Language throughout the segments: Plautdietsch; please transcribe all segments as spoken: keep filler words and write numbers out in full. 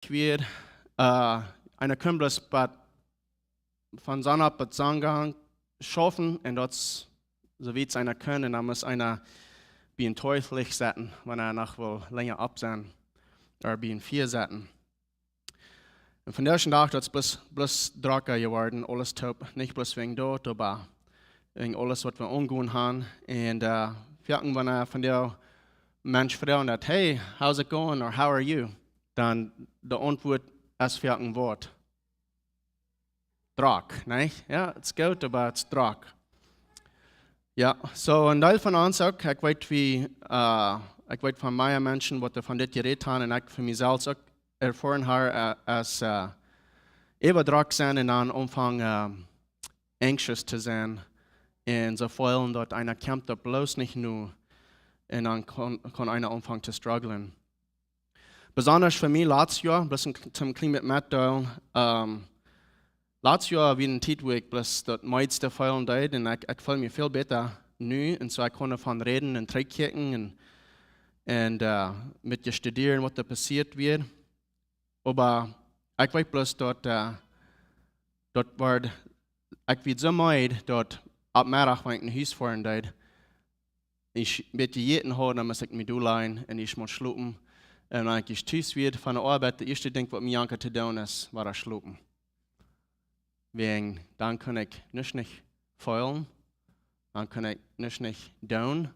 Queer, äh, eena kunn bloos bie, von Sonn opp bat Sonnengang schaufen un daut soo wiet eena kunn un dan must eena bie een Teuchlicht setten, wan eena noch well lenja opp sennen, ooda bie een Fia setten. Un vondoag dän Dach, daut es bloos, bloos drocka jeworden, aules toop, nich bloos wäajen daut, oba wäajen aules waut wie aunjegonen haben. Un, äh, foaken wan eena vondoag Mensch froagen deit, "Hey, how's it going?" or "How are you?", dan de Auntwuat es foaken waut? Drock, nä? Jo, et es goot, oba et es drock. Jo, soo een Deel von ons uk, ekj weet wie, äh, ekj weet von mea Menschen waut doa von dit jerät haben un ekj fa mie selfst uk erfoaren hab, äh, aus, äh, äwadrock sennen un dan aunfangen, äh, anxious to sennen un soo feelen daut eena kjemt doa bloos nich no un dan kaun, kaun eena aunfangen to strugglen. Besonda fa mie latst Joa, bloos een kl-, toom kjlien bät metdeelen, ähm, latst Joa wia eene Tiet wua ekj bloos daut meist feelen deed un ekj, ekj feel mie väl bäta nu un soo ekj kaun doavon räden un trigjkjikjen un, un, äh, met je studieren waut doa passieet wia. Oba ekj weet bloos daut, äh, daut wort, ekj wort soo meed daut opp Meddach, wan ekj no Hus foaren deed, ekj een bät jejäten haud, dan must ekj mie dollajen un ekj must schlopen. Un wan ekj ieescht tus wia von de Oabeit, daut ieeschte Dinkj waut mie jankad to doonen es, wia schlopen. Wäajen, dan kunn ekj nuscht nich feelen, dan kunn ekj nuscht nich doonen.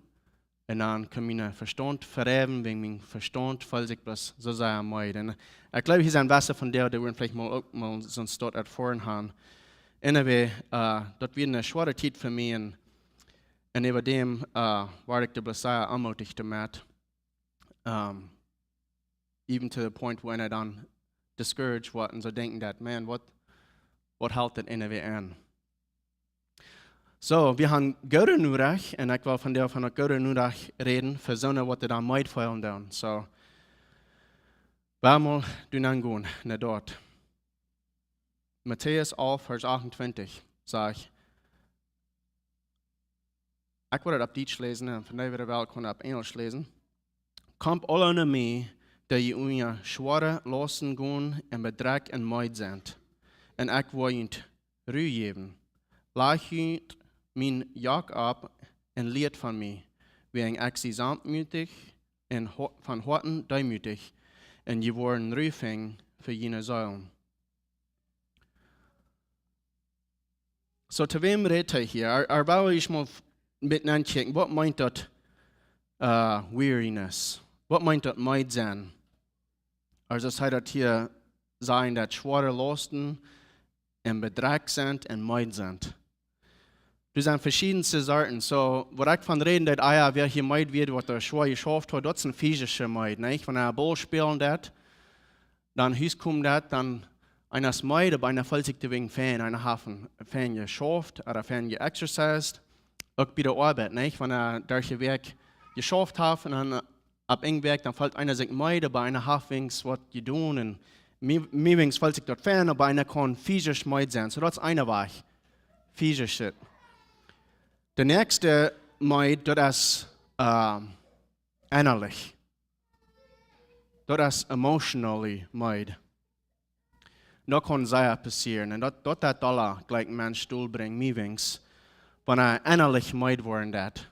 Un dan kaun mien Vestaunt vereiwen, wäajen mien Vestaunt feelt sikj bloos soo sea meed. Un ekj gleew, hia sent Wese von dee, dee woaren veleicht mol uk mol soon Stoot erfoaren haben. Anyway, äh, daut wia eene schwoare Tiet fa mie un, un äwa däm, äh, wort ekj doa bloos sea onmootich doamet. Ähm, even to the point wua eena dan discouraged wort un soo denkjen deit, "Man, waut, waut helt daut anyway aun?" Soo, wie haben goode Norecht un ekj well vondoag von daut goode Norecht räden fa soone waut doa meed feelen doonen. Soo, wie motten doa aungonen, no daut. Matäus alf, Varsch achtuntwintich, sajcht, ekj woa daut opp Dietsch läsen un von dee wada well kaun opp Enjelsch läsen. "Komt aule no mie, dee jie unja schwoare Lausten gonen un bedrekjt un meed sent, un ekj woa junt Ru jäwen. Lajcht junt mien Juk opp un lieet von mie, wäajen ekj sie saunftmootich un ho-, von Hoaten deemootich, un jie woaren Ru finjen fa june Seelen." Soo, to wäm rät hee hia? Ar, ar woa wie mol f-, met ankjikjen, waut meent daut, äh, weariness? Waut meent daut meed sennen? Aulsoo, aus hee daut hia sajcht, daut schwoare Lausten un bedrekjt sent un meed sent. Doa sent veschiedne Sorten. Soo, waut ekj von räden deed, ah jo, wäa hia meed wia, waut doa schwoa jeschauft haud, daut es een physische Meed, nä? Wan eena Ball spälen deit, dan Hus komen deit, dan eena es meed, oba eena feelt sikj doawäajen fein, eena haft fein jeschauft, ooda fein jeexercised. Uk bie de Oabeit, nä? Wan eena derch de Wäakj jeschauft haft un dan opp eene Wäakj, dan feelt eena sikj meed, oba eena haft weens waut jedonen un mie-, mie weens feelt sikj daut fein, oba eena kaun physisch meed sennen. Soo, daut es een Wajch. Physisch. De näakjste Meed, daut es, äh, ennalich. Daut es emotionally meed. Daut kaun sea passieren. Un daut, daut, daut aula jlikj een Mensch doabrinjt, mie weens, wan hee ennalich meed woaren deit.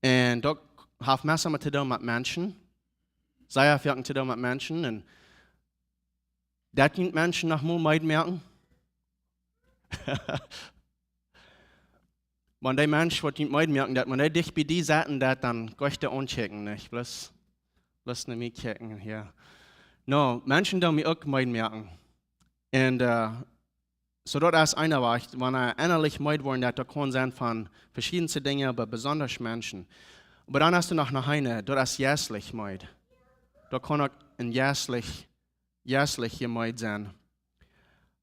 Un daut haft meist emma to doonen met Menschen. Sea väl to doonen met Menschen. Un daut kjennen Menschen noch mol meed moaken. Wan dee Mensch waut junt meed moaken deit, wan dee dicht bie die setten deit, dan kaust du aunkjikjen, nä? Bloos, bloos no mie kjikjen hia. No, Menschen doonen mie uk meed moaken. Un, äh, soo daut es een Wajch, wan eena ennalich meed woaren deit, daut kaun sennen von veschiedne Dinja, oba besonda Menschen. Oba dan hast du noch, noch eene, daut es jeistlich meed. Daut kaun uk een jeistlich, jeistlich meed sennen.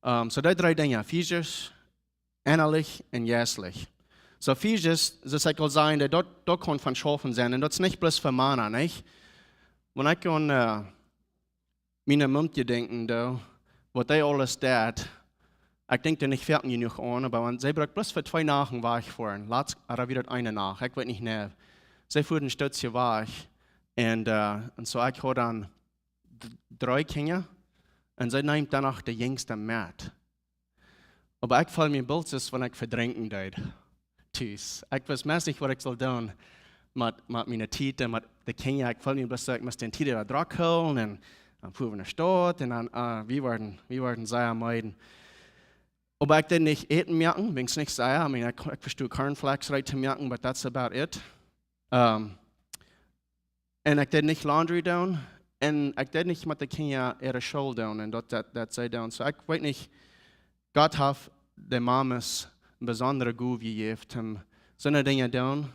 Ähm, soo dee dree Dinja, physisch, ennalich un jeistlich. Soo physisch, soo aus ekj aul säd, daut, daut kaun von schaufen sennen. Un daut es nich bloos fa Mana, nä? Wan ekj aun, äh, miene Mom denkjen doo, waut dee aules deit, ekj denkj doa nich foaken jenuach aun, oba wan, see brukt bloos fa twee Nachten wajchfoaren. Latst, ooda wia daut eene Nacht, ekj weet nich mea. See foaren een Stootje wajch. Un, äh, un soo ekj haud dan d-, dree Kjinja. Un see nemt dan noch de jinjste met. Oba ekj feeld mie bloos aus wan ekj vedrinkjen deed. Tus. Ekj wist meist nich waut ekj sull doonen met, met miene Tiet un met de Kjinja. Ekj feeld mie bloos, ekj must de Tiet äwa drock hoolen un dan fuaren wie no Staut un dan, ah, wie worden, wie worden sea meed. Oba ekj deed nich Äten moaken, wiels nich sea. I mean, ekj, ekj vestunt cornflakes reed to moaken, but that's about it. Um, un ekj deed nich laundry doonen. Un ekj deed nich met de Kjinja äare School doonen un daut, daut, daut see doonen. So ekj weet nich, Gott haft de Mamas eene besondre Gow jejäft om soone Dinja doonen,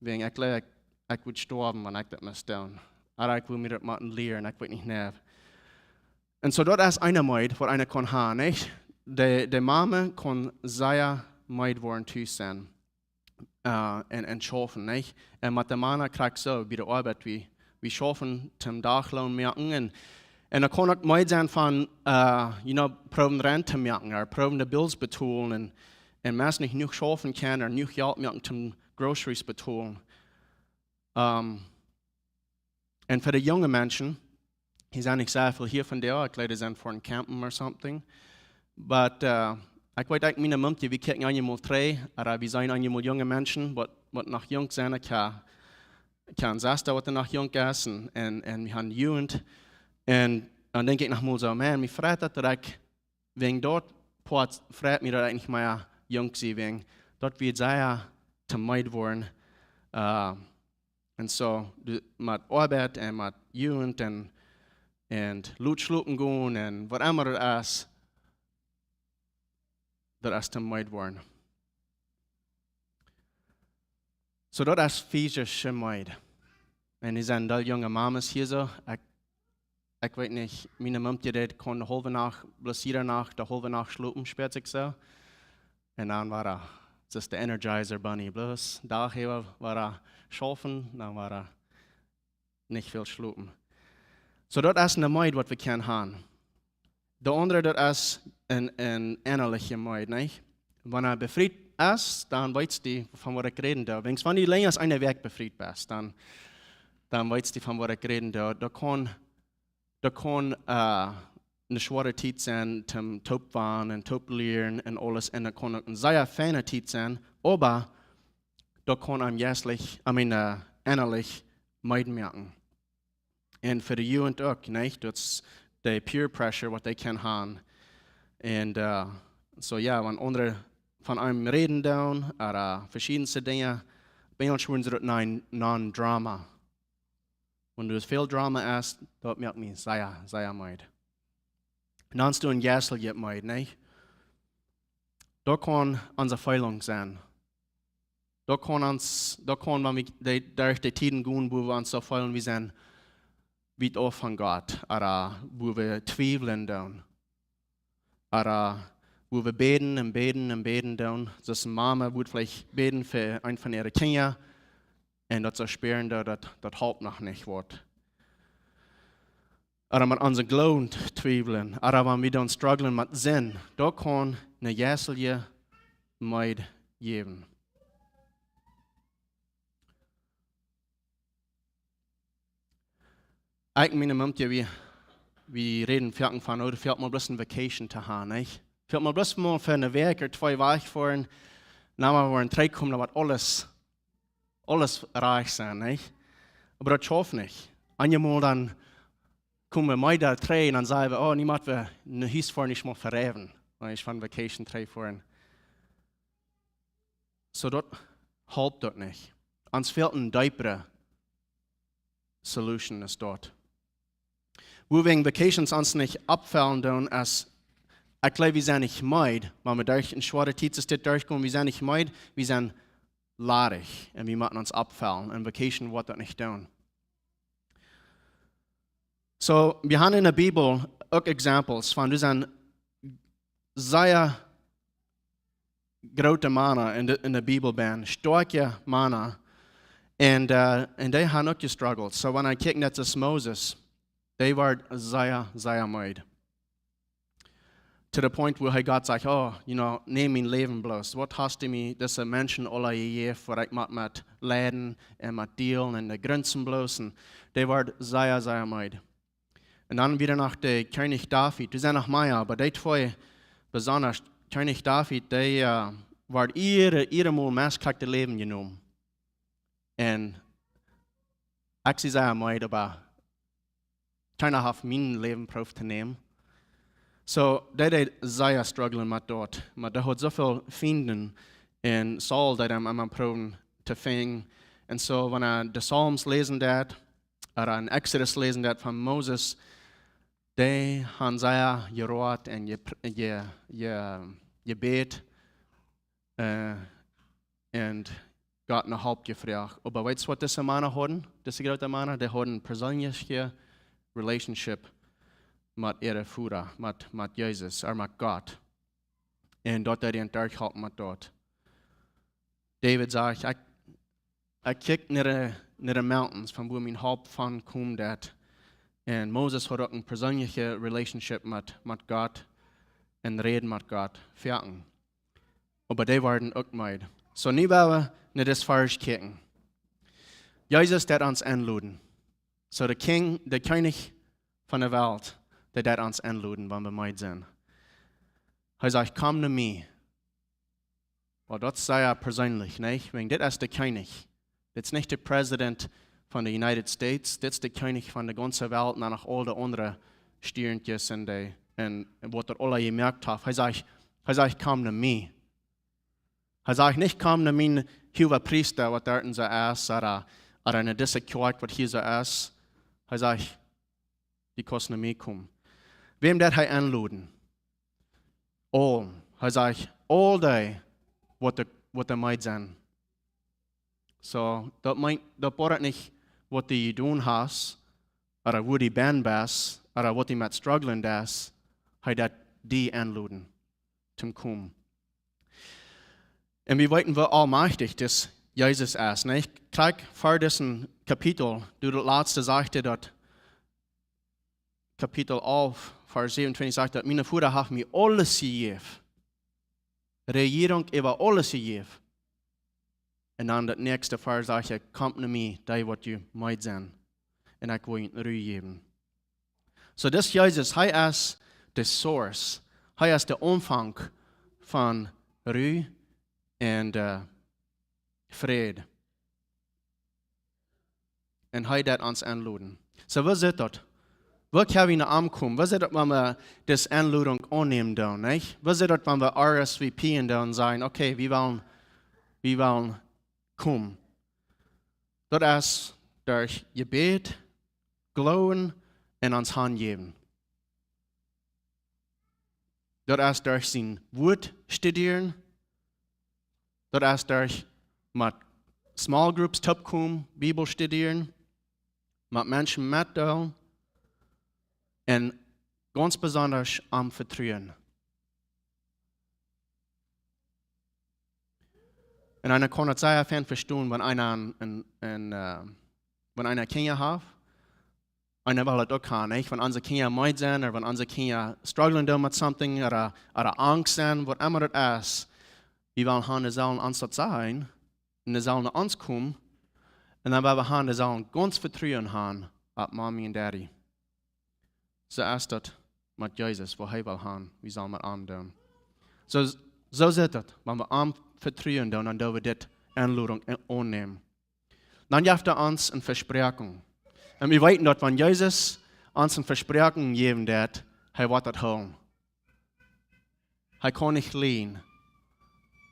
wäajen ekj jleew, ekj, ekj wudd stoawen wan ekj daut must doonen. Oba ekj wudd mie daut motten lieren, ekj weet nich, nä. Un so daut es eene Meed waut eena kaun haben, nich? De, de Mama kaun sea meed woaren tus sennen. Uh, un, un schaufen, nich? Un met de Mana krakjt soo, bie de Oabeit, wie, wie schaufen toom Dachloon moaken. Un, un daut kaun uk Meed sennen von, uh, you know, proowen Rent to moaken, ooda proowen de Bills betolen, un, un meist nich jenuach schaufen kjennen, ooda jenuach Jelt moaken toom groceries betolen. Um, un fa de junge Menschen, hia sent nich sea väl hia vondoag, ekj jleew dee sent fa een campen or something. But, uh, ekj weet, ekj, miene Mumkje, wie kjikjen eenjemol trigj, ooda wie seenen eenjemol junge Menschen, waut, waut noch junk sent, ekj ha, ekj ha eene Sesta, waut noch junk es, un, un, un wie haben Jugend. Un dan denkj ekj noch mol soo, man, mie freit daut, daut ekj, wäajen daut Poat freit mie, daut ekj nich mea junk sie, wäajen daut wie sea to meed woaren, uh, un so, de, met Oabeit un met Jugend un, un lot schlopen gonen un whatever daut es, daut es to meed woaren. So daut es fisische Meed. Un hia sent aul junge Mamas hia soo. Ekj, ekj weet nich, miene Mumkje deed, kaun de haulwe Nacht, bloos jiede Nacht, de haulwe Nacht schlopen, spieet sikj soo. Un dan wia, daut es de Energizer Bunny, bloos Dach äwa wia schaufen, dan wia nich väl schlopen. So daut es eene Meed waut wie kjennen haben. De aundre, daut es eene, eene ennaliche Meed, nich? Wan eena befriet es, dan weetst du von waut ekj räden doo. Wiels wan du lenja aus eene Wäakj befriet best, dan, dan weetst du von waut ekj räden doo. Daut kaun daut kaun, uh, eene schwoare Tiet sennen, toom toop wonen un toop lieren un aules. Un daut kaun uk eene sea feine Tiet sennen, oba daut kaun eenem jeistlich, I mean, uh, ennalich meed moaken. Un fa de Jugend uk, nich? Daut es de peer pressure waut dee kjennen haben. Un, uh, so jo, wan aundre von eenem räden doonen, ooda, uh, veschiedne Dinja, bie ons wudden see daut nennen, nennen Drama. Wan du väl Drama hast, daut moakt mie sea, sea meed. Un dan es doa een jeistlicha Meed, nich? Daut kaun onse Feelinj sennen. Daut kaun ons, daut kaun, wan wie de, derch de Tieden gonen, wua wie ons soo feelen, wie sent wiet auf von Gott, ooda wua wie twiewlen doonen. Ooda wua wie bäden un bäden un bäden doonen. Soo aus eene Mama wudd veleicht bäden fa eent von äare Kjinja. Un daut see spieren, daut, daut, daut halpt noch nich waut. Ooda met onsen Gloowen twiewlen. Ooda wan wie dan strugglen met Sind. Daut kaun eene jeistlicha Meed jäwen. Ekj un miene Mumkje, wie, wie räden foaken von, oh, daut fält mau bloos eene Vacation to haben, nich? Fält mau bloos mau fa eene Wäakj ooda twee wajch foaren, dan mau woaren trigjkomen, dan woat aules, aules rajcht sennen, nich? Oba daut schauft nich. Eenjemol dan komen wie mea doa trigj un dan sajen wie, oh, nu motten wie een Hus fa nich mau vereawen, wan wie von Vacation trigjfoaren. So daut halpt daut nich. Ons fält eene deepre solution aus daut. Wuawäajen Vacations ons nich oppfaulen doonen es, ekj jleew, wie sent nich meed, wan wie derch eene schwoare Tiet aus dit derchkomen, wie sent nich meed, wie sent ladich un wie motten ons oppfaulen. Un Vacation woat daut nich doonen. So, wie haben enne Bibel uk examples von, doa sent sea groote Mana enne, enne Bibel benn, stoakje Mana. Un, uh, un dee haben uk jestruggelt. So, wan wie kjikjen, daut es Moses, dee wort sea, sea meed. To the point wua hee Gott sajcht, oh, you know, nemm mien Läwen bloos. Waut hast du mie, dise Menschen aula jejäft, wua ekj mott met leiden un met dealen un de Grenzen bloos. Un dee wort sea, sea meed. Un dan wia noch de Kjennich David. Doa sent noch mea, oba dee twee besonda, Kjennich David, dee, äh, wort iere, iere mol mest krakjt daut Läwen jenomen. Un ekj sie sea meed, oba kjeena haft mien Läwen proowt to nämen. So, dee deed sea strugglen met daut. Oba dee haud soo väl Fienden un Saul deed am emma proowen to finjen. Un so, wan eena de Psalms läsen deed, ooda en Exodus läsen deed von Moses, dee haud sea jeroat un je, je, je, jebät, äh, un Gott no Help jefroacht. Oba weetst waut dise Mana hauden? Dise groote Mana, dee hauden perseenliche Relationship met äare Voda, met, met Jesus, ooda met Gott. Un daut deed an derchhalpen met daut. David sajcht, ekj, ekj kjikj no de, no de mountains, von wua mien Help von komen deed. Un Moses haud uk ne perseenliche Relationship met, met Gott un räd met Gott, foaken. Oba dee worden uk meed. So, nu woa wie no dis Varsch kjikjen. Jesus deed ons enloden. So, de King, de Kjennich von de Welt, dee deed ons enloden, wan wie meed sent. Hee sajcht, komm no mie. Well, daut es sea perseenlich, nä? Wäajen dit es de Kjennich. Dit es nich de President von de United States. Dit es de Kjennich von de gaunze Welt, un noch aul de aundre Stiernkjes un de, un, un waut doa aula jemoakt haft. Hee sajcht, hee sajcht, komm no mie. Hee sajcht nich, komm no mien huaga Priesta, waut doa en soo es, ooda, ooda en dise Kjoakj, waut hia soo es. Hee sajcht, du kaust no mie komen. Wäm deed hee enloden? Aul. Hee sajcht, aul dee, waut de, waut de meed sent. So, daut meent, daut bediet nich, waut du jedonen hast, ooda wua du benne best, ooda waut du met strugglen deist, hee deed die enloden, toom komen. Un wie weeten, woo aulmajchtich dis Jesus es, nä? Krakjt ver disen Kapitel, doa daut latste sajcht hee daut, Kapitel alf, Varsch säwenuntwintich sajcht daut, mien Voda haft mie aules jejäft. Rejierunk äwa aules jejäft. Un dan daut näakjste Varsch sajcht hee, komm no mie, dee waut jie meed sent. Un ekj woa junt Ru jäwen. So, dis Jesus, hee es de Source. Hee es de Aunfank von Ru un, äh, Fräd. Un hee deed ons enloden. So, woo sitt daut? Woo kjenn wie no am komen? Woo sitt daut, wan wie dise Enlodunk aunnämen doonen, nä? Woo sitt daut, wan wie R S V P en doonen, sajen, okay, wie wellen, wie wellen komen? Daut es derch Jebäd, Gloowen un ons hanjäwen. Daut es derch sien Wuat studieren. Daut es derch met small groups toopkomen, Bibel studieren, met Menschen metdeelen un gaunz besonda am vetruen. Un eena kaun daut sea fein vestonen, wan eena en, en, en, äh, wan eena Kjinja haft, eena well daut uk han, nich? Wan onse Kjinja meed sent, ooda wan onse Kjinja strugglen doonen met something, ooda, ooda Angst sent, waut emma daut es, wie wellen han, dee sellen ons daut sajen, un dee sellen no ons komen, un dan woa wie han, dee sellen gaunz Vetruen han opp Mommy un Daddy. Soo es daut met Jesus, woo hee well han, wie sellen met am doonen. Soo, soo sitt daut, wan wie am vetruen doonen, dan doo wie dise Enlodunk en-, aunnämen. Dan jeft hee ons eene Vespräakjunk. Un wie weeten daut, wan Jesus ons eene Vespräakjunk jäwen deed, hee woat daut hoolen. Hee kaun nich lijen.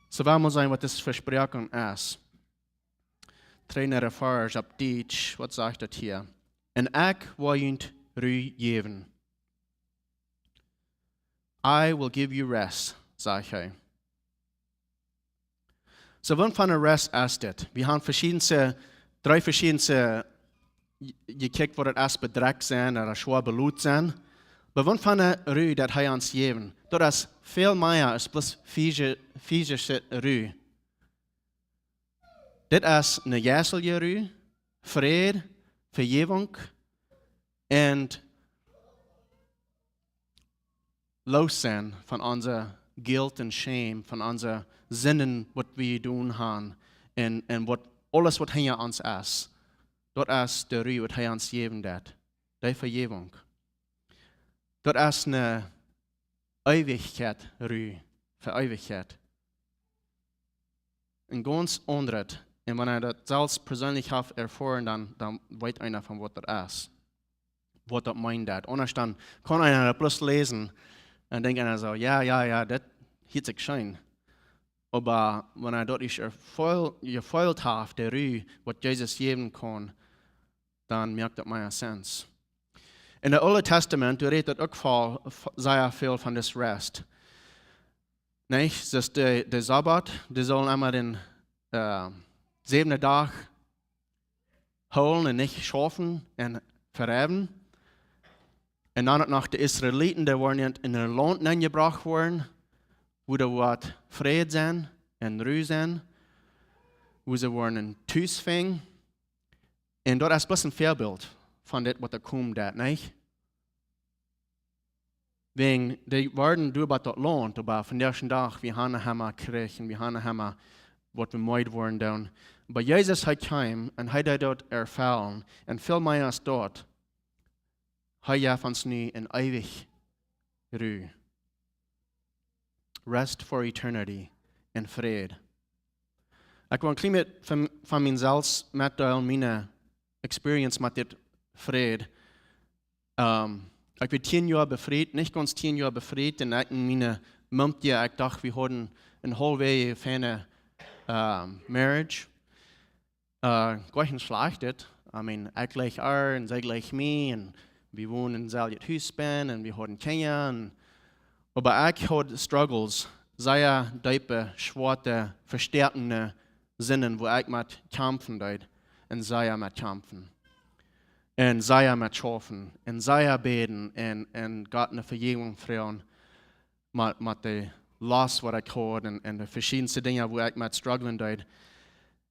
Soo, wie motten seenen, waut dise Vespräakjunk es. Dree un veatieetich Varsch opp Dietsch, waut sajcht daut hia? Un ekj woa junt Ru jäwen. I will give you rest, sajcht hee. Soo, waut fa eene Rest es dit? Wie haben veschiedne, dree veschiedne, je-, jekjikjt, waut daut es, bedrekjt sennen ooda schwoa belot sennen. Oba waut fa eene Ru daut hee ons jäwen? Daut es väl mea aus bloos physische, physische Ru. Dit es eene jeistelje Ru, Fräd, Vejäwunk un loos sennen von onse guilt un shame, von onse Sinden, waut wie jedonen haben, un, un waut, aules waut hinja ons es. Daut es de Ru, waut hee ons jäwen deed. De Vejäwunk. Daut es eene Eewichkjeit, Ru, fa Eewichkjeit. Een gaunz aundret. Un wan eena daut selfst perseenlich haft erfoaren, dan, dan weet eena von waut daut es. Waut daut meent daut. Aundasch dan kaun eena daut bloos läsen un denkjt eena soo, jo, jo, jo, daut hieet sikj scheen. Oba wan eena daut ieescht erfeel-, jefeelt haft, de Ru, waut Jesus jäwen kaun, dan moakt daut mea sense. En daut Oole Tastament, doa rät daut uk väl, v-, sea väl von dis Rest. Nich? Daut de, de Sabbat, dee sullen emma dän, äh, säwenden Dach hoolen un nich schaufen un vereawen. Un dan uk noch de Israeliten, dee woaren en een Launt nenjebrocht woaren, wua doa woat Fräd sennen un Ru sennen, wua see woaren een Tus finjen. Un daut es bloos een Väabilt von dit, waut doa komen deit, nich? Wäajen dee wieren doa bie daut Launt, oba vondoag dän Dach, wie haben noch emma Kjrich un wie haben noch emma waut wie meed woaren doonen. Oba Jesus, hee kjeem un hee deed daut erfellen. Un väl mea aus daut, hee jeef ons nu eene eewje Ru. Rest for eternity un Fräd. Ekj well een kjlien bät von, von mie selfst metdeelen, miene Experience met dit Fräd. Ähm, ekj wia tieen Joa befriet, nich gaunz tieen Joa befriet, un ekj un miene Mumkje, ekj docht, wie hauden eene haulfwäaj feine, ähm, Marriage. Äh, goanich schlajcht. I mean, ekj jlikj äa un see jlikjt mie un wie wonen en selwjet Hus bennen un wie hauden Kjinja un, oba ekj haud Struggles, sea deepe, schwoare, vestäakende Sinden, wua ekj met kjamfen deed un sea met kjamfen. Un sea met schaufen un sea bäden un, un Gott ne Vejäwunk froagen. Met, met de Last waut ekj haud un, un de veschiedenste Dinja wua ekj met strugglen deed.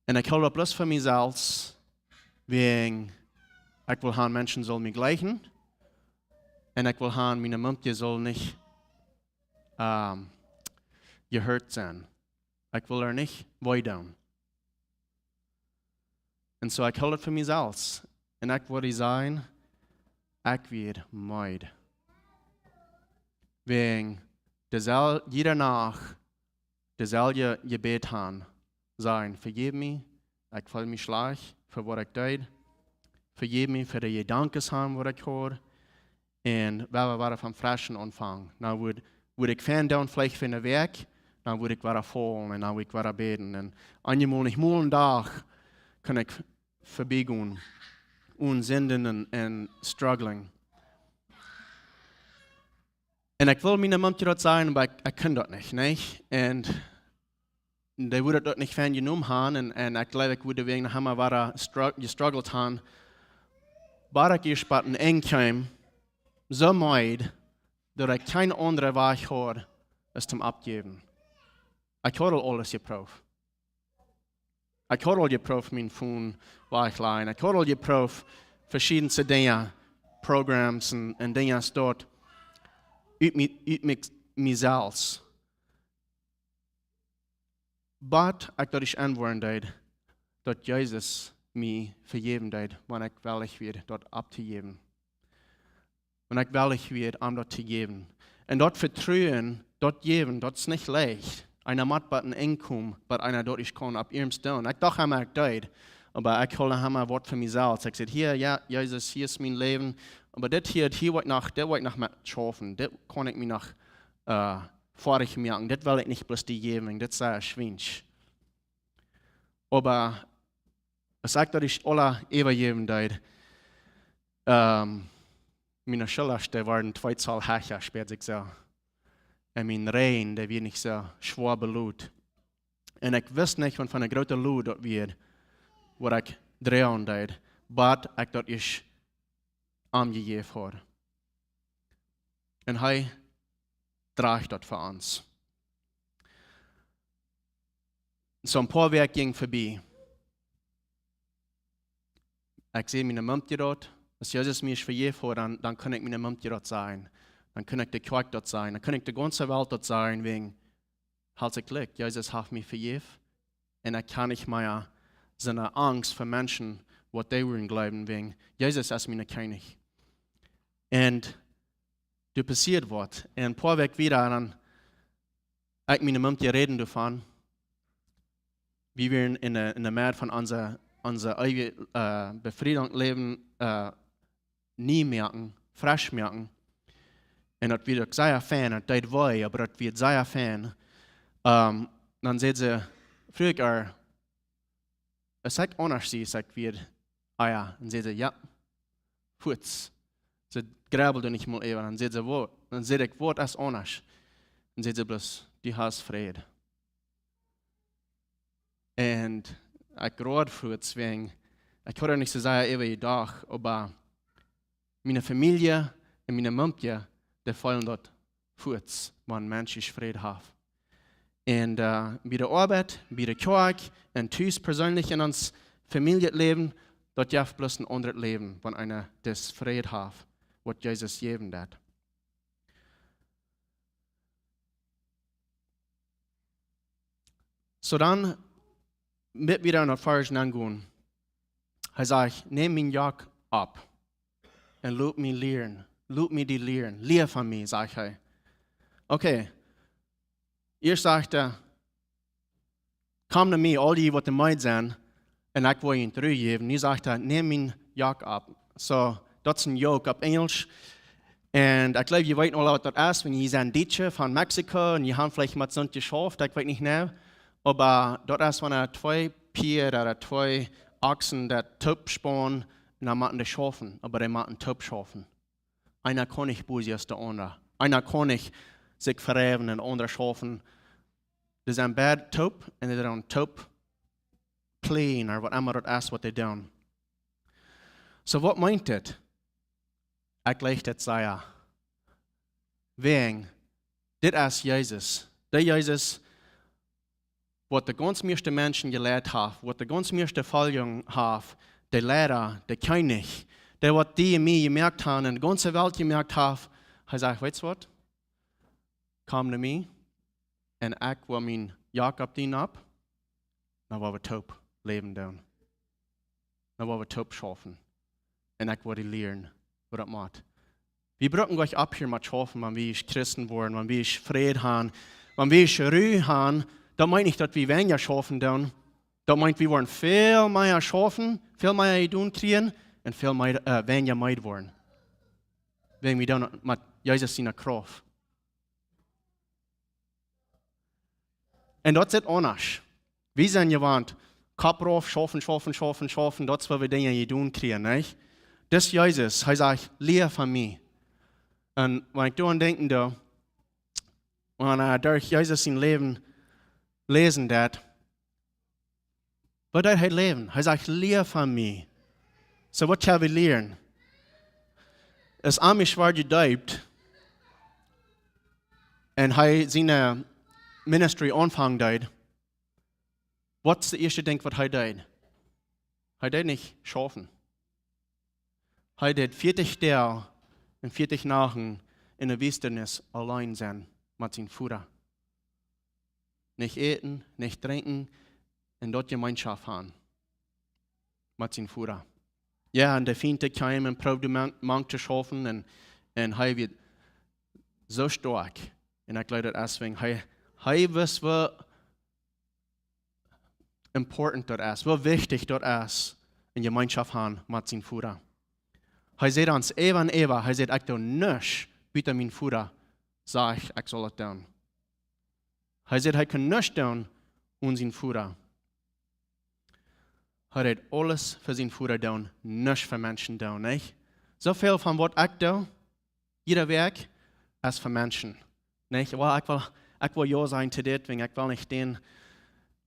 Un ekj hilt daut bloos fa mie selfst, wäajen ekj well han, Menschen sullen mie jlikjen. Un ekj well han, miene Mumkje saul nich, ähm, jehurt sennen. Ekj well äa nich wee doonen. Un soo, ekj hilt daut fa mie selfst. Un ekj wudd sajen, ekj wia meed. Wäajen de sel-, jiede Nacht de selwje Jebäd han, sajen: "Vejeff mie, ekj feel mie schlajcht fa waut ekj deed. Vejeff mie fa de Jedanken han waut ekj haud." Un wie wellen wada von fresch aunfangen. Dan wudd, wudd ekj fein doonen, veleicht fa eene Wäakj, dan wudd ekj wada faulen un dan wudd ekj wada bäden. Un eenjemol, nich mol een Dach, kunn ekj verbiegonen, onen Sinden un, un struggling. Un ekj wull miene Mumkje daut sajen, oba ekj, ekj kunn daut nich, nä? Un dee wudd daut nich fein jenomen han, un, un ekj jleew, ekj wudd wäajen noch emol wada stru-, jestruggelt han. Bat ekj ieescht bie een Enj kjeem, soo meed, daut ekj kjeen aundren Wajch haud, aus toom oppjäwen. Ekj haud aul aules jeprooft. Ekj haud aul jeprooft mien Phone wajchlajen. Ekj haud aul jeprooft veschiedenste Dinja, Programs un, un Dinja doa ut mie, ut mie, mie selfst. Bat ekj daut ieescht enwoaren deed, daut Jesus mie vejäwen deed, wan ekj wellich wia, daut opptojäwen. Wan ekj wellich wia, am daut to jäwen. Un daut Vetruen, daut jäwen, daut es nich leicht. Eena mott bat een Enj komen, bat eena daut ieescht kaun opp ieescht doonen. Ekj docht emma, ekj deed. Oba ekj hilt emma waut fa mie selfst. Ekj säd: "Hia, jo, Jesus, hia es mien Läwen. Oba dit hia, hia woa ekj noch, dit woa ekj noch met schaufen. Dit kaun ekj mie noch, äh, foadich moaken. Dit well ekj nich bloos die jäwen. Dit es sea schwiensch." Oba aus ekj daut ieescht aula äwajäwen deed, ähm, miene Schullren, dee wieren twee Zoll hecha, spieed sikj soo. Un mien Rigjen, dee wia nich soo schwoa belodt. Un ekj wist nich, waut fa eene groote Load daut wia, waut ekj droagen deed, bat ekj daut ieescht am jejäft haud. Un hee droag daut fa ons. Soo een poa Wäakj jinjen verbie. Ekj säd miene Mumkje daut. Aus Jesus mie ieescht vejäft haud, dan, dan kunn ekj miene Mumkje daut sajen. Dan kunn ekj de Kjoakj daut sajen. Dan kunn ekj de gaunze Welt daut sajen, wäajen, haud ekj Jlekj, Jesus haft mie vejäft. Un ekj kaun nich mea sennen Angst fa Menschen, waut dee wudden jleewen, wäajen Jesus es mien Kjennich. Un doa passieet waut. Un een poa Wäakj wieda, dan, ekj un miene Mumkje räden doavon, wie wieren enne, enne Medd von onse, onse eewje, äh, Befriedunk läwen, äh, nie moaken, fresch moaken. Un daut wia uk sea fein, daut deed wee, oba daut wia sea fein. Ähm, dan säd see, fruach ekj ar, es ekj aundasch sie, es ekj wia, ah jo, un säd see, jo, fuaz. See grubbeld doa nich mol äwa, dan säd see, waut? Dan säd ekj, waut es aundasch? Un säd see bloos, du hast Fräd. Un ekj groad fuaz wäajen, ekj haud doa nich soo sea äwa jedocht, oba miene Famielje un miene Mumkje, dee feelen daut fuaz, wan een Mensch Fräd haft. Un, äh, bie de Oabeit, bie de Kjoakj, un tus perseenlich en ons Famieljeläwen, daut jeft bloos een aundret Läwen, wan eena dis Fräd haft, waut Jesus jäwen deit. Soo dan, met wieda no Varsch näajen gonen. Hee sajcht, nemm mien Jock opp un lot mie lieren, lot mie die lieren, lia von mie, sajcht hee. Okay, ieescht sajcht hee, komm no mie, aul jie waut meed sent, un ekj woa junt Ru jäwen. Nu sajcht hee, nemm mien Jock opp. Soo, daut es een yoke opp Enjlisch. Un ekj jleew, jie weeten aula waut daut es, wan jie sent Dietsche von Mexiko un jie haben veleicht met soont jeschauft, ekj weet nich nau. Oba daut es, wan twee Pieed ooda twee Oksen daut toop sponen, un dan motten dee schaufen, oba dee motten toop schaufen. Eena kaun nich busier aus de aundra. Eena kaun nich sikj vereewen un de aundra schaufen. Dee sent beid toop un dee doonen toop plane ooda waut emma daut es waut dee doonen. Soo, waut meent dit? Ekj jleew dit sea. Wäajen, dit es Jesus. Dee Jesus, waut de gaunz mieeschte Menschen jeleit haft, waut de gaunz mieeschte Foljen haft, de Liera, de Kjennich, dee waut die un mie jemoakt haben un de gaunze Welt jemoakt haft, hee sajcht, weetst waut? Komm no mie, un ekj woa mien Jock opp die nopp, dan woa wie toop läwen doonen. Dan woa wie toop schaufen. Un ekj woa die lieren, waut daut mott. Wie brucken nich opphieren met schaufen, wan wie Christen woaren, wan wie Fräd haben, wan wie Ru haben. Daut meent nich, daut wie weinja schaufen doonen. Daut meent, wie woaren väl mea schaufen, väl mea jedonen kjrieen un väl mea, äh, weinja meed woaren. Wan wie doonen met Jesus siene Krauft. Un daut es aundasch. Wie sent jewant, Kopp rauf, schaufen, schaufen, schaufen, schaufen, daut es waut wie Dinja jedonen kjrieen, nich? Dis Jesus, hee sajcht, lia von mie. Un wan ekj doaraun denkjen doo, wan, äh, derch Jesus sien Läwen läsen deed, waut deed hee läwen? Hee sajcht, lia von mie. Soo, waut kjenn wie lieren? Aus Amish wort jedeept un hee siene, äh, ministry aunfangen deed, waut es daut ieeschte Dinkj waut hee deed? Hee deed nich schaufen. Hee deed vieetich Doag un vieetich Nachten enne Wiltnis auleen sennen met sienen Voda. Nich äten, nich drinkjen, un doa Jemeenschoft haben met sienen Voda. Jo, un de Fient kjeem un proowd mank, mank to schaufen un, un hee wort soo stoakj. Un ekj jleew daut es wäajen hee, hee wist woo important daut es, woo wichtich daut es, eene Jemeenschoft haben met sienen Voda. Hee säd ons äwa un äwa, hee säd, ekj doo nuscht buta mien Voda sajcht, ekj saul daut doonen. Hee säd, hee kunn nuscht doonen onen sienen Voda. Hee deed aules fa sienen Voda doonen, nuscht fa Menschen doonen, nich? Soo väl von waut ekj doo, jieda Wäakj, es fa Menschen. Nich? Well, ekj well, ekj well jo sajen to dit, wäajen ekj well nich dän,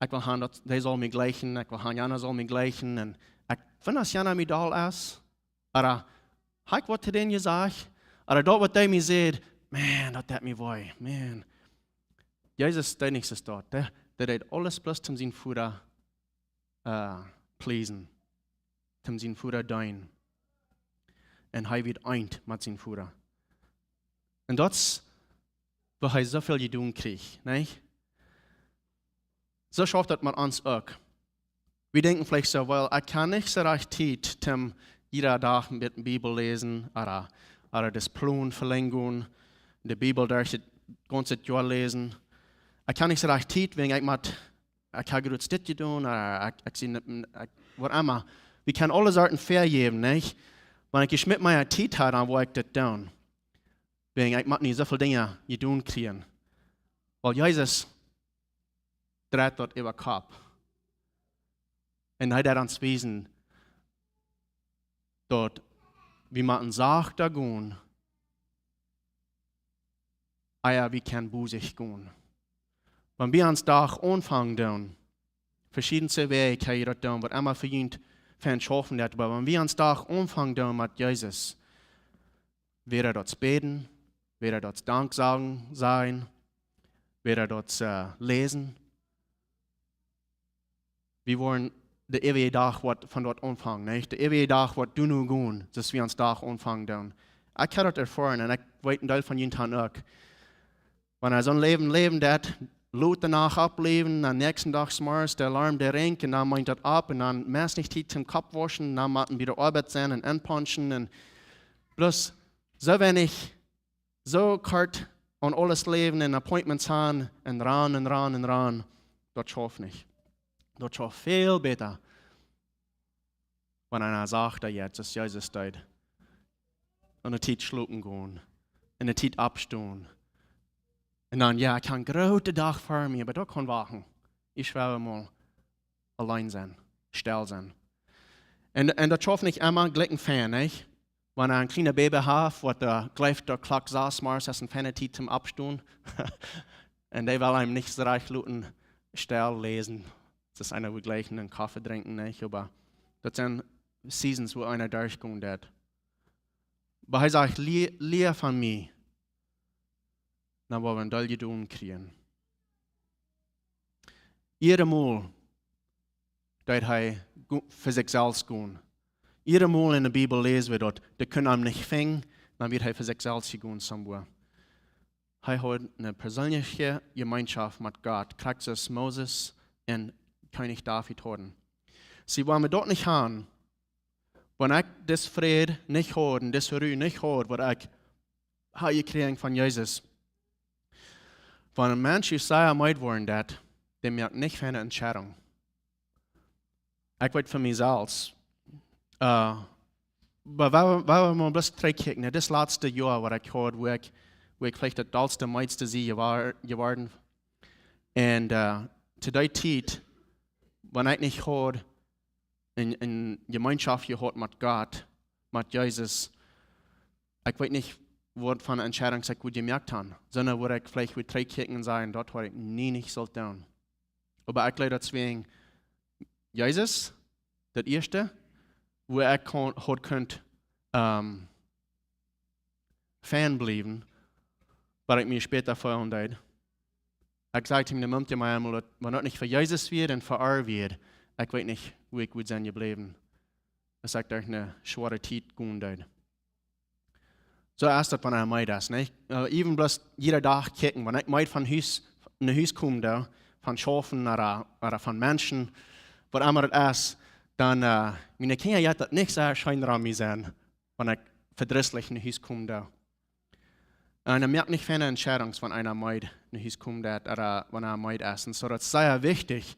ekj well han daut, dee saul mie jlikjen, ekj well han, jana saul mie jlikjen, un ekj, wan aus jana mie doll es, ooda hab ekj waut to dän jesajcht, ooda daut waut dee mie säd, man, daut deit mie wee, man. Jesus deed nuscht aus daut, dee, dee deed aules bloos om sienen Voda äh, pleasen, om sienen Voda deenen. Un hee wort eent met sienen Voda. Un daut es, woo hee soo väl jedonen kjrieech, nich? Soo schauft daut met ons uk. Wie denkjen veleicht soo, well, ekj hab nich soo rajcht Tiet, om jieda Dach een bät Bibel läsen, ooda ooda daut Plon velenjen, de Bibel derch daut gaunze Joa läsen. Ekj kaun nich soo rajcht Tiet, wäajen ekj mott, ekj hab jrod dit jedonen, ooda ekj, ekj sie nich, ekj, whatever. Wie kjennen aule Sorten väajäwen, nich? Wan ekj jeschmäat mea Tiet hab, dan woa ekj daut doonen. Wäajen ekj mott nich soo väl Dinja jedonen kjrieen. Wiels Jesus dreit daut äwa Kopp. Un hee deit ons wiesen, daut wie motten sachte gonen, ea wie kjennen bosich gonen. Wan wie ons Dach aunfangen doonen, veschiedne Wäaj kjenn wie daut doonen, waut emma fa junt fein schaufen deit, oba wan wie ons Dach aunfangen doonen met Jesus, wada daut bäden, wada daut Danksagen sajen, wada daut, äh, läsen, wie woaren de eewje Dach waut von doa aunfangen, nich? De eewje Dach waut doa nu gonen, daut wie ons Dach aunfangen doonen. Ekj hab daut erfoaren un ekj weet een Deel von junt han uk. Wan eena soon Läwen läwen deit, lot de Nacht oppläwen, dan näakjsten Dach zemorjes, de Alarm, dee rinjt, un dan meent daut opp, un dan meist nich Tiet toom Kopp wauschen, dan motten wie bie de Oabeit sennen un enpunchen, un bloos soo weinich, soo kort aun aules läwen un Appointments han, un ran, un ran, un ran. Daut schauft nich. Daut schauft väl bäta, wan eena sacht, daut Jesus, Jesus deed. Un de Tiet schlopen gonen. Un de Tiet oppstonen. Un dan, jo, ekj hab een grooten Dach ver mie, oba daut kaun wachten. Ekj well mol auleen sennen, stell sennen. Un, un daut schauft nich emma jlikj fein, nich? Wan eena een kjlienet Baby haft, waut, äh, jleeft, daut Klock sas zemorjes es eene feine Tiet toom oppstonen. Un dee well eenem nich soo rajcht loten stell läsen. Daut es eena, woo jlikj een Koffe drinkjen, nich? Oba daut sent Seasons, woo eena derchgonen deit. Oba hee sajcht, lia, lia von mie, dan woa wie een Deel jedonen kjrieen. Jiedet Mol deed hee go-, fa sikj selfst gonen. Jiedet Mol enne Bibel läs wie daut, dee kunnen am nich finjen, dan wia hee fa sikj selfst jegonen somewhere. Hee haud eene perseenelje Jemeenschoft met Gott, krakjt soo aus Moses un Kjennich David hauden. See, wan wie daut nich han, wan ekj disen Fräd nich haud un dise Ru nich haud, waut ekj hab jekjräajen von Jesus. Wan een Mensch sea meed woaren deit, dee moakt nich feine Entscheidungen. Ekj weet von mie selfst. Äh, oba wan wie, wan wie mol bloos trigjkjikjen, nä, dit latste Joa waut ekj haud, wua ekj, wua ekj veleicht daut dollste, meedste sie jewar-, jeworden. Un, äh, to dee Tiet, wan ekj nich haud eene, eene Jemeenschoft jehaut met Gott, met Jesus, ekj weet nich, waut fa Entscheidungen ekj wudd jemoakt han. Sonda wudd ekj veleicht wada trigjkjikjen un sajen, daut haud ekj nie nich sult doonen. Oba ekj jleew daut wäajen Jesus, daut ieeschte, wua ekj kaun, haud kunt, ähm, fein bliewen, waut ekj mie späta feelen deed. Ekj säd to mie, de Mumkje mie eemol, daut, wan daut nich fa Jesus wia un fa ar wia, ekj weet nich, wua ekj wudd sennen jebläwen. Daut ekj derch eene schwoare Tiet gonen deed. Soo es daut, wan eena meed es, nä? Äh, even bloos jieda Dach kjikjen, wan ekj meed von Hus, no Hus kom, doa, von schaufen, ooda, ooda von Menschen, waut emma daut es, dan, äh, miene Kjinja, jo, daut nich soo scheen aun mie sennen, wan ekj vedrisslich no Hus kom, doa. Un eena moakt nich feine Entscheidungen, wan eena meed no Hus kom, doa, ooda wan eena meed es. Un soo, daut es sea wichtich,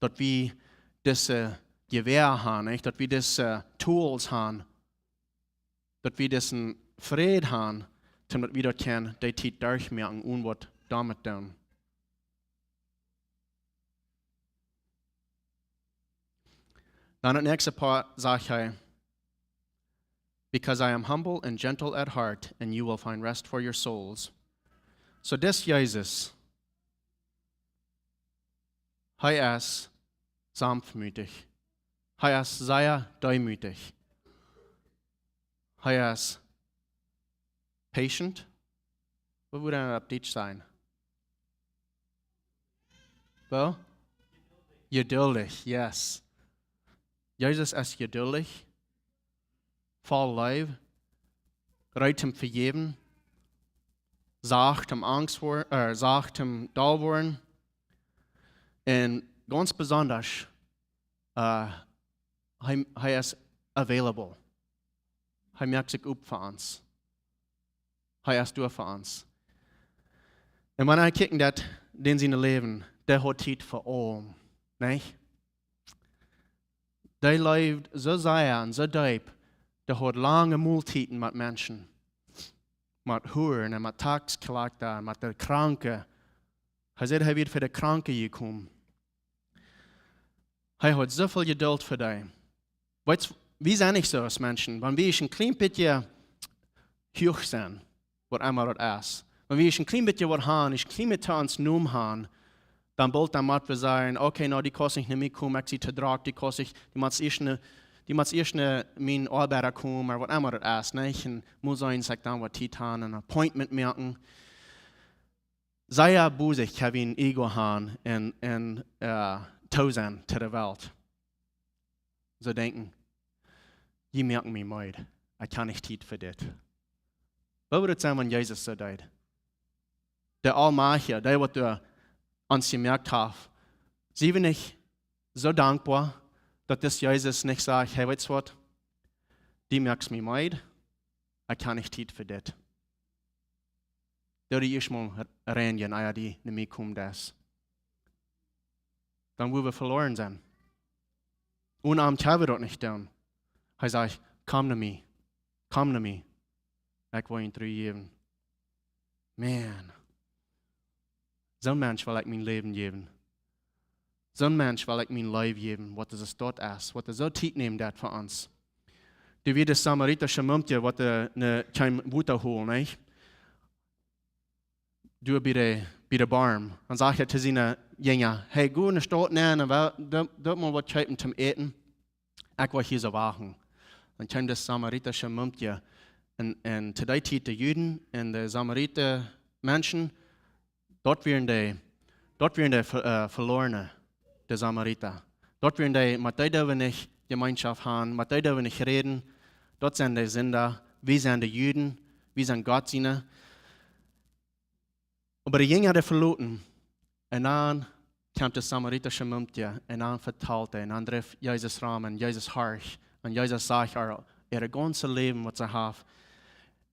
daut wie dise Jewäa han, nä? Daut wie dise Tools han, daut wie disen Fräd han, daut wie daut kjennen, dee Tiet derchmoaken un waut doamet doonen. Dan daut näakjste Poat sajcht hee, "Because I am humble and gentle at heart, and you will find rest for your souls." Soo, dis Jesus, hee es sanftmootich. Hee es sea deemootich. Hee es patient. Waut wudd daut opp Dietsch sennen? Well? Jeduldich, yes. Jesus es jeduldich, voll Leew, reed toom vejäwen, sacht toom angst woaren, äh, sacht toom doll woaren. Un gaunz besonda, äh, hee, hee es available. Hee moakt sikj op fa ons. Hee es doa fa ons. Un wan wie kjikjen daut, dän sien Läwen, dee haud Tiet fa aulem, nich? Dee leewd soo sea un soo deep, dee haud lange Moltieden met Menschen, met Huaren un met Taxkollekta un met de Kranke. Hee säd, hee wia fa de Kranke jekomen. Hee haud soo väl Jedult fa dee. Weetst, wie sent nich soo aus Menschen. Wan wie een kjlien bät huach sent, waut emma daut es, wan wie een kjlien bät waut haben, een kjlien bät to ons nomen haben, dan boolt dan mott wie sajen: "Okay, no, dee kaust nich no mie komen, ekj sie too drock, dee kaust nich, dee mott ieescht ne, dee mott ieescht ne, mien Oabeida komen," ooda waut emma daut es, nich? Un mott sennen, saj ekj, dan waut Tiet haben, een Appointment moaken. Sea bosich, hab wie een Ego haben un, un, äh, too sennen to de Welt. Soo denkjen: "Jie moaken mie meed. Ekj hab nich Tiet fa dit." Woo wudd et sennen, wan Jesus soo deed? De Aulmajchtje, dee waut doa ons jemoakt haft. Sie wie nich soo dankboa, daut dis Jesus nich sajcht: "Hey, weetst waut? Dee moakt mie meed. Ekj hab nich Tiet fa dit. Doo dee ieescht mol reinjen, ea dee no mie komen deist." Dan woa wie veloren sennen. Onen am kjenn wie daut nich doonen. Hee sajcht: "Komm no mie. Komm no mie. Ekj well junt Ru jäwen." Man. Soon Mensch well ekj mien Läwen jäwen. Soon Mensch well ekj mien Läwen jäwen. Waut es daut es? Waut es soo Tiet nämen daut fa ons? Dee wia de samaritasche Mumkje, waut de, ne, kjeem Wota holen, nich? Doa bie de, bie de Borm. Dan sajcht hee to siene Jinja: "Hey, go enne Staut nenn un wa-, doo, doo mol waut kjeepen toom äten. Ekj woa hia soo wachten." Dan kjeem de samaritasche Mumkje. Un, un to dee Tiet de Juden un de Samarita Menschen, daut wieren de, daut wieren de ve-, äh, Velorne, de Samarita. Daut wieren dee, met dee doo wie nich Jemeenschoft haben, met dee doo wie nich räden. Daut sent de Sinda. Wie sent de Juden. Wie sent Gott siene. Oba de Jinja, dee veloten. Un dan kjemt de samaritasche Mumkje un dan vetalt hee un dan drift Jesus rom un Jesus horcht. Un Jesus sajcht äa, äa gaunzet Läwen, waut see haft.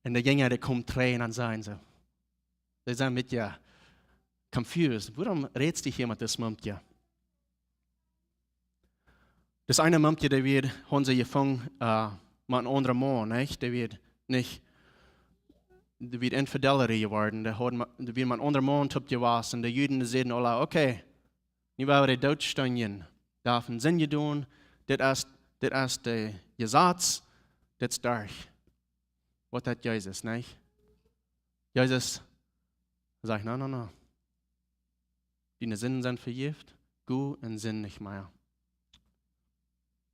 Un de Jinja, dee komen trigj un dan sajen see, dee sent met, jo, confused. "Wuarom rätst du hia met dis Mumkje?" Dis eene Mumkje, dee wia, hauden see jefungen, äh, met een aundren Maun, nich? Dee wia nich, dee wia infidelity jeworden. Dee haud ma-, dee wia met een aundren Maun toop jewast. De Juden säden aula: "Okay, nu woa wie dee doot stonjen. Dee haft eene Sind jedonen. Dit es, dit es de Jesaz. Dit es derch." Waut deed Jesus, nich? Jesus sajcht: "No, no, no. Diene Sinden sent vejäft. Go un sind nich mea."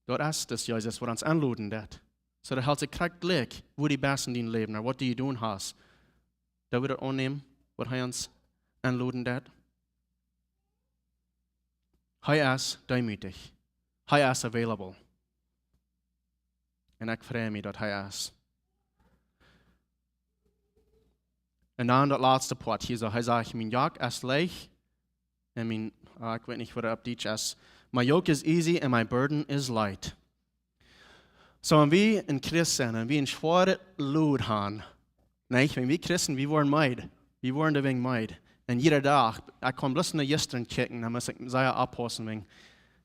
Daut es dis Jesus, waut ons enloden deit. Soo, dee helt sikj krakjt jlikj, woo du best en dien Läwen, ooda waut du jedonen hast. Doo wie daut aunnämen, waut hee ons enloden deit? Hee es deemootich. Hee es available. Un ekj frei mie, daut hee es. Un dan daut latste Poat hia soo, hee sajcht: "Mien Joch es leicht un mien," ah, ekj weet nich, waut daut opp Dietsch es. "My yoke is easy and my burden is light." Soo, wan wie een Christ sent un wie eene schwoare Load haben, nich? Wan wie Christen, wie woaren meed. Wie woaren doawäajen meed. Un jieda Dach, ekj kaun bloos no jistren kjikjen, dan mott ekj sea oppaussen, wan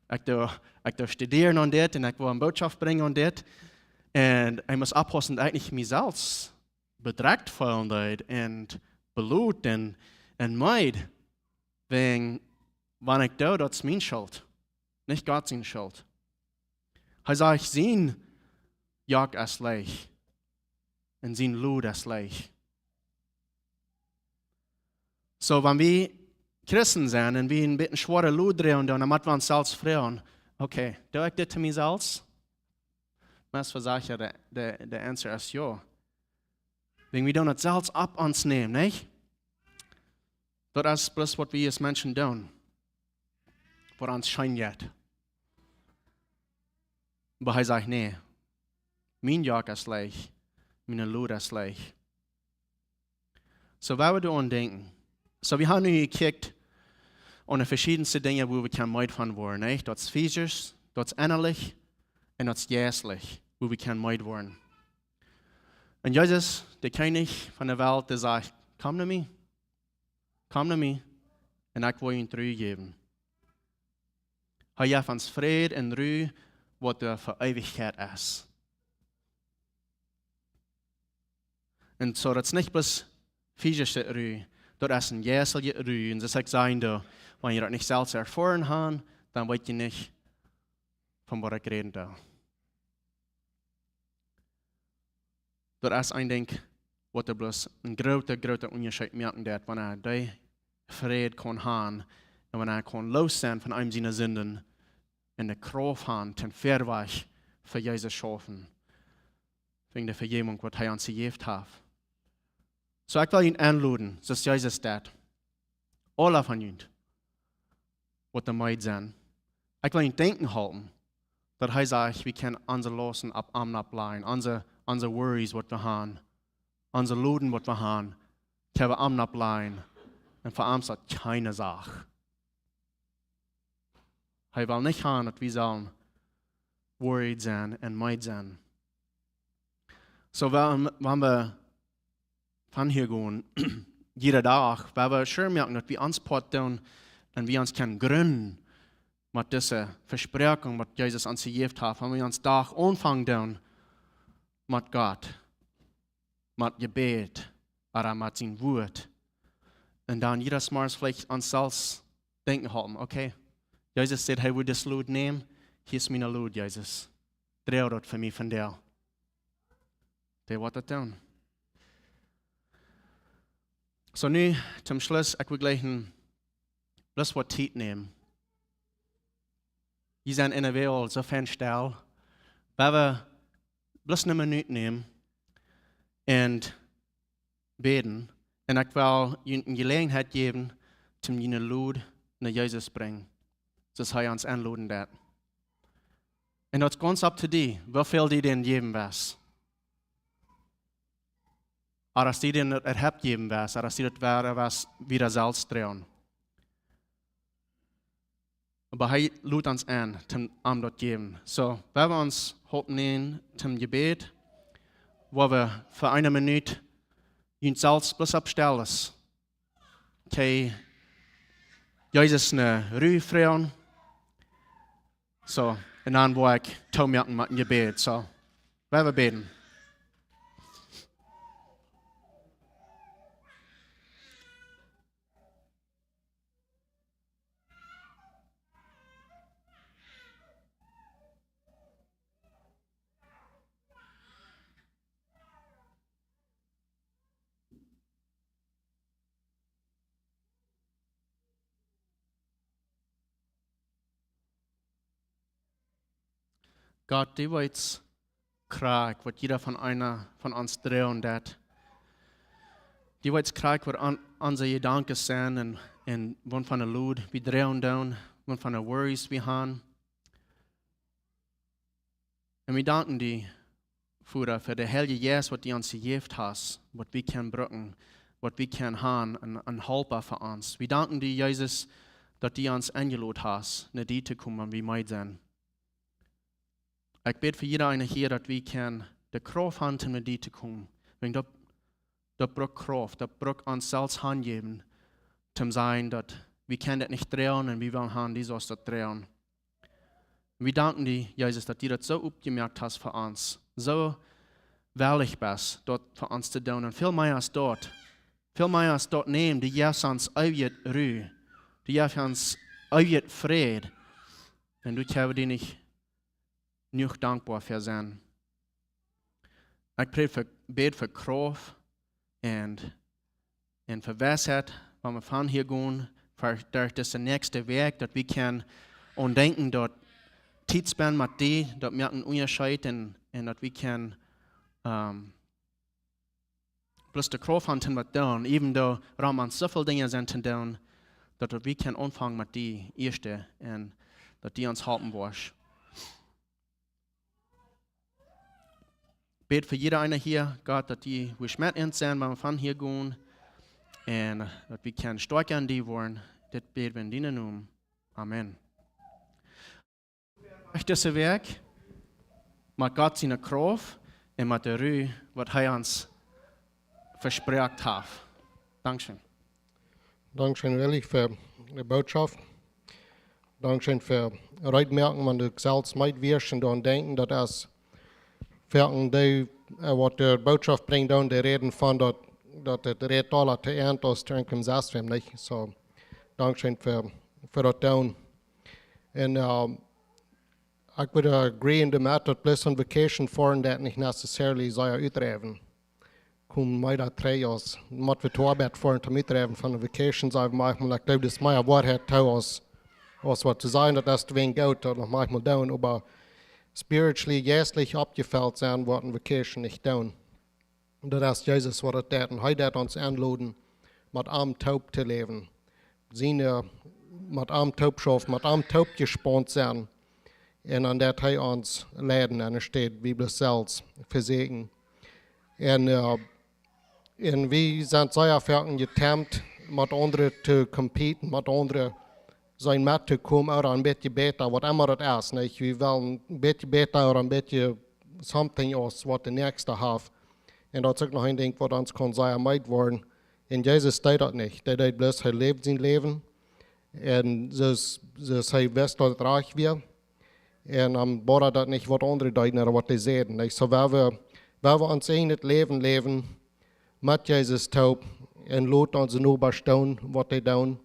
ekj doo, ekj doo studieren aun dit un ekj well eene Bootschoft brinjen aun dit. Un ekj mott oppaussen, daut ekj nich mie selfst bedrekjt feelen deed un belodt un, un meed, wäajen, wan ekj doo, daut es mien Schult, nich Gott siene Schult. Hee sajcht, sien Joch es leicht un sien Load es leicht. Soo, wan wie Christen sent un wie een bät schwoare Load droagen doonen, dan mott wie ons selfst froagen: "Okay, doo ekj dit to mie selfst?" Meist väl saj ekj, de, de, de answer es jo. Wan wie doonen daut selfst opp ons nämen, nich? Daut es bloos, waut wie aus Menschen doonen, waut ons scheen jeit. Oba hee sajcht: "Nä, mien Joch es leicht, miene Load es leicht." Soo, wua wie doaraun denkjen. Soo, wie haben nu jekjikjt aun de veschiedne Dinja, wua wie kjennen meed von woaren, nich? Daut es physisch, daut es ennalich un daut es jeistlich, wua wie kjennen meed woaren. Un Jesus, de Kjennich von de Welt, dee sajcht: "Komm no mie, komm no mie, un ekj woa junt Ru jäwen." Hee jeft ons Fräd un Ru, waut doa fa Eewichkjeit es. Un soo, daut es nich bloos fisische Ru, daut es een jeistelje Ru. Un soo aus ekj säd, wan jie daut nich selfst erfoaren haben, dan weet jie nich, von waut ekj räden doo. Daut es een Dinkj, waut doa bloos een groota, groota Unjascheet moaken deit, wan eena dee Fräd kaun haben un wan eena kaun loos sennen von eenem siene Sinden un de Krauft haben, toom wieda fa Jesus schaufen, wäajen de Vejäwunk, waut hee ons jejäft haft. Soo, ekj well junt enloden, soo aus Jesus deed, aule von junt, waut doa meed sent. Ekj well junt denkjen hoolen, daut hee sajcht, wie kjennen onse Lausten opp am oplajen, onse, onse worries, waut wie haben, onse Loasten, waut wie haben, kjenn wie am oplajen. Un fa am es daut kjeene Sach. Hee well nich haben, daut wie sellen worried sennen un meed sennen. Soo, wan, wan wie von hia gonen, jieda Dach, wan wie sure moaken, daut wie ons Poat doonen un wie ons kjennen jründen met dise Vespräakjunk, waut Jesus ons jejäft haft, wan wie ons Dach aunfangen doonen met Gott, met Jebäd, ooda met sien Wuat. Un dan jiedes Mol veleicht ons selfst denkjen hoolen: "Okay, Jesus säd, hee wudd dise Load nämen, hia es miene Load, Jesus. Droag daut fa mie vondoag." Dee woat daut doonen. Soo, nu, toom Schluss, ekj well jlikj een bloos waut Tiet nämen. Jie sent enne Welt soo fein stell. Wie wellen bloos eene Minut nämen un bäden. Un ekj well junt eene Jeläajenheit jäwen, toom june Load no Jesus brinjen, soo aus hee ons enloden deed. Un daut es gaunz up to die, woo väl du dän jäwen west. Ooda aus du dän daut erhäft jäwen west, ooda aus du daut wada west, wada selfst droagen. Oba hee lodt ons en, toom am daut jäwen. Soo, wie wellen ons halpen toom Jebäd, wua wie fa eene Minut ons selfst bloos oppstellen. Okay, Jesus, ne Ru froagen. Soo, un dan woa ekj toomoaken met een Jebäd. Soo, wie wellen bäden. Gott, du weetst krakjt, waut jieda von eena von ons droagen deit. Du weetst krakjt, waut aun, onse Jedanken sent un, un waut fa ne Load wie droagen doonen, waut fa ne worries wie haben. Un wie danken die, Voda, fa dän Heiljen Jeist, waut du ons jejäft hast, waut wie kjennen brucken, waut wie kjennen haben, een, een Halpa fa ons. Wie danken die, Jesus, daut du ons enjelot hast, no die to komen, wan wie meed sent. Ekj bäd fa jieda eena hia, daut wie kjennen de Krauft haben, no die to komen. Wäajen daut, daut brukt Krauft, daut brukt ons selfst hanjäwen, toom sajen, daut wie kjennen daut nich droagen un wie wellen haben, du saust daut droagen. Wie danken die, Jesus, daut du daut soo oppjemoakt hast fa ons, soo wellich best, daut fa ons to doonen. Un väl mea aus daut, väl mea aus daut nämen, du jefst ons eewje Ru, du jefst ons eewje Fräd. Un doa kjenn wie die nich jenuach dankboa fa sennen. Ekj prädj fa, bäd fa Krauft un, un fa Weisheit, wan wie von hia gonen, fa derch dise näakjste Wäakj, daut wie kjennen aun denkjen, daut Tiet spenden met die, daut moakt een Unjascheet un, un daut wie kjennen, ähm, bloos de Krauft haben toom waut doonen, even though rom ons soo väl Dinja sent to doonen, daut, daut wie kjennen aunfangen met die ieescht un daut du ons halpen woascht. Bäd fa jieda eena hia, Gott, daut du woascht met ons sennen, wan wie von hia gonen, un daut wie kjennen stoakj aun die woaren. Dit bäd wie en dienen Nomen. Amen. Derch dise Wäakj, met Gott siene Krauft, un met de Ru, waut hee ons vesproaken haft. Dankscheen. Dankscheen, Willy, fa de Bootschoft. Dankscheen fa reed moaken, wan du selfst meed wieescht un dan denkjen, daut es fa dee, waut de Bootschoft brinjt, dan de Räden von daut, daut et rät aula to Enj aus to Enj sest wem nich. So, dankscheen fa, fa daut doonen. Un ekj wudd agree doamet, daut bloos aun vacation foaren, daut nich necessarily sea utdriewen. Kom mea daut trigj aus, mott wie to Oabeit foaren, toom utdriewen von de vacation, saj wie mau, ekj jleew, daut es mea Woarheit too aus, aus waut to sajen, daut es to wan goot, daut noch mau doonen, oba spiritually, jeistlich oppjefelt sennen, woat ne vacation nich doonen. Daut es Jesus, waut daut deit, un hee deit ons enloden, met am toop to läwen. Siene, met am toop schaufen, met am toop jespaunt sennen. Un dan deit hee ons leiden, enne Städ wie bloos selfst vesäkjen. Un, un wie sent sea foaken jetempt, met aundre to competen, met aundre sennen mettokomen, ooda een bät bäta, waut emma daut es, nich? Wie wellen een bät bäta ooda een bät something aus waut de näakjste haft. Un daut es uk noch een Dinkj, waut ons kaun sea meed woaren. Un Jesus deed daut nich. Dee deed bloos, hee läwd sien Läwen. Un soo aus, soo aus hee wist, daut et rajcht wia. Un dan boadad daut nich, waut aundre deeden ooda waut dee säden. Nich? So, wan wie, wan wie ons eejnet Läwen läwen, met Jesus toop, un lot onse Nobasch doonen, waut dee doonen,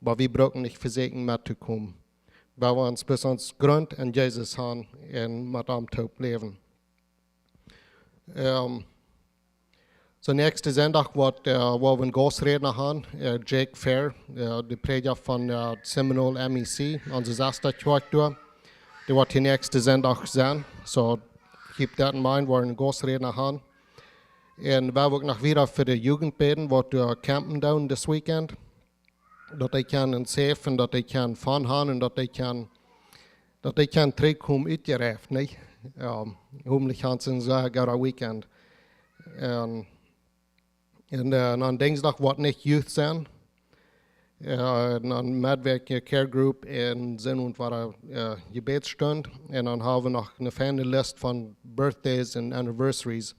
oba wie bruken nich vesäkjen mettokomen. Wan wie ons bloos ons Grunt aun Jesus han un met am toop läwen. Soo, näakjsten Sindach woa, woa wie een Gausträdna han, Jake Fair, de Prädja von Seminole M E C, onse Sesta Kjoakj doa. Dee woat hia näakjsten Sindach sennen. So, keep that in mind, woa wie een Gausträdna han. Un wie wellen uk noch wieda fa de Jugent bäden, waut doa campen doonen this weekend. Daut dee kjennen safe, daut dee kjennen fun han un daut dee kjennen, daut dee kjennen trigjkomen utjereift, nich? Hopentlich han see een sea goodet weekend. Un, un aun Dinjsdach woat nich youth sennen. Un aun Meddwäakj ne care group un Sinowent woat Jebädsstund. Un dan ha wie noch ne feine List von birthdays un anniversaries.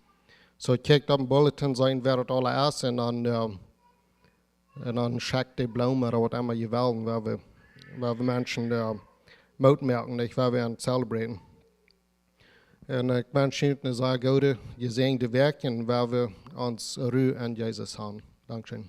So, kjikjt opp een bulletin, seenen wäa daut aula es, un dan un dan schekjt de Bloomen ooda waut emma jie wellen, wua wie, wua wie Menschen Moot moaken, nich, wua wie an celebraten. Un ekj wensch junt ne sea goode, jesäajende Wäakj un wua wie ons Ru aun Jesus han. Dankscheen.